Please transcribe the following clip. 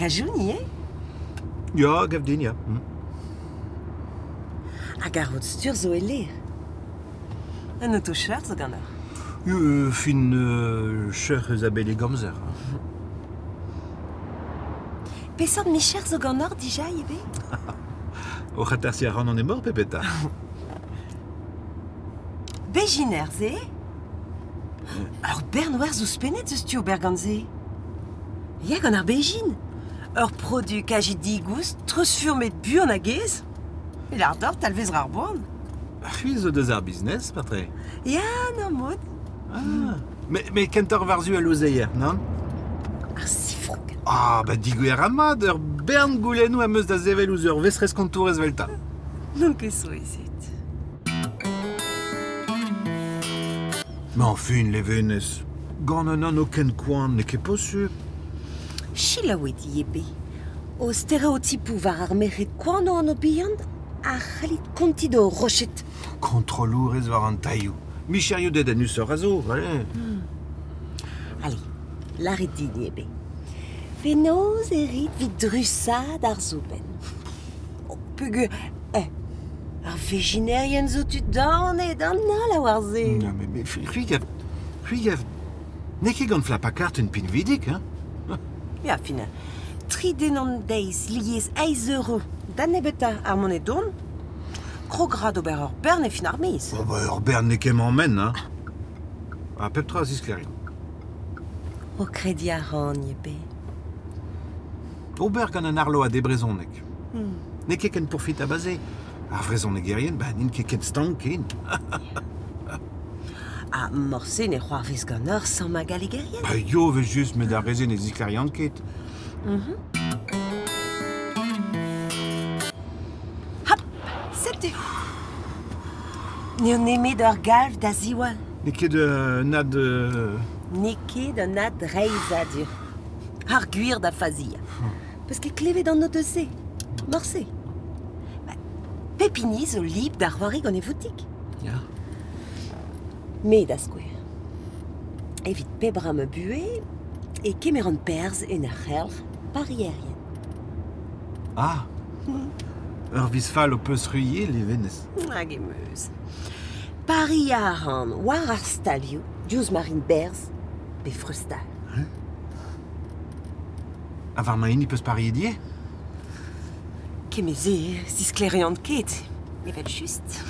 kajoun ivez? Ya, gav din, ya. Hag ar rod-stur zo e lêr. Un oto-cheuc'h zo ganeoc'h. Fin cheuc'h eus a beleg amzer. Peseurt micher zo ganeoc'h dija ivez? Oc'h atersiñ a ran an emor pe petra? Bezhiner se? Ur bern werzh ouzhpennet eus tu ober gant se. Ya, gant ar bezhin. Ur produ kaji digoust, treuzfurmet buan hag aes. E lâr deoc'h talvez ar boan. C'hwi zo deus ar business, matre? Ya, n'am mod. Ah, met kentoc'h war-zu al louzeier, nann? Ar sifroù. Ah, ba digouer mat, ur bern goulennoù am eus da sevel ouzh ur vestrez kontourez 'veltañ. N'on ket souezhet. Ma enfin, levenez, gant un anv ken koant n'eo ket posupl. Selaouit ivez. Ho stereotipoù war ar merc'hed koant o anv bihan a c'hallit kontiñ d'ho roched. Kontrollourez war an tailhoù. Micherioù dedennusoc'h a zo, allez. Allez, lârit din ivez. Penaos e rit evit drusaat ar soubenn? Oh, peogwir eh, ar vezhinerien zo tud daonet, an holl a oar se. Non, mais, mais c'hwi gav, c'hwi gav, n'eo ket gant flapañ-kart un pinvidik, hein? Ya, fin, tri den an deiz, lies eizh euro, da nebeutañ ar moned don. Krog 'ra d'ober ur bern e fin ar miz. Oh, bah, ur bern n'eo ket mammenn, hein? Ha pep tra a zisklêrio. O krediñ a ran ivez. Ober gant an arload e brezhoneg. N'eo ket ken pourfitable a se. Ar vrezhonegerien, ba, n'int ket ken stank ken. Ha morse ne c'hoarvez ganeoc'h sammañ gallegerien? Ba yo, evel-just, met ar re-se ne zisklêrian ket. Hop, setu. N'eo nemet ur galv da ziwall. N'eo ket un ad... N'eo ket un adreizhadur. Ar gwir da faziañ. Peus ket klevet an oto-se? Morse. Ba, pep hini zo libr da c'hoari gant e voutik. Ya. Me, da skouer. Evit pebrañ ma buhez e kemeran perzh en ur c'helc'h parierien. Ah Ur viz fall ho peus ruilhet, Levenez. Hag em eus. Pariañ a ran war ar stalioù diouzh ma rin berzh pe freuzstal. Ha war ma hini 'peus pariet ivez? Kement-se 'zisklêrian ket, evel-just.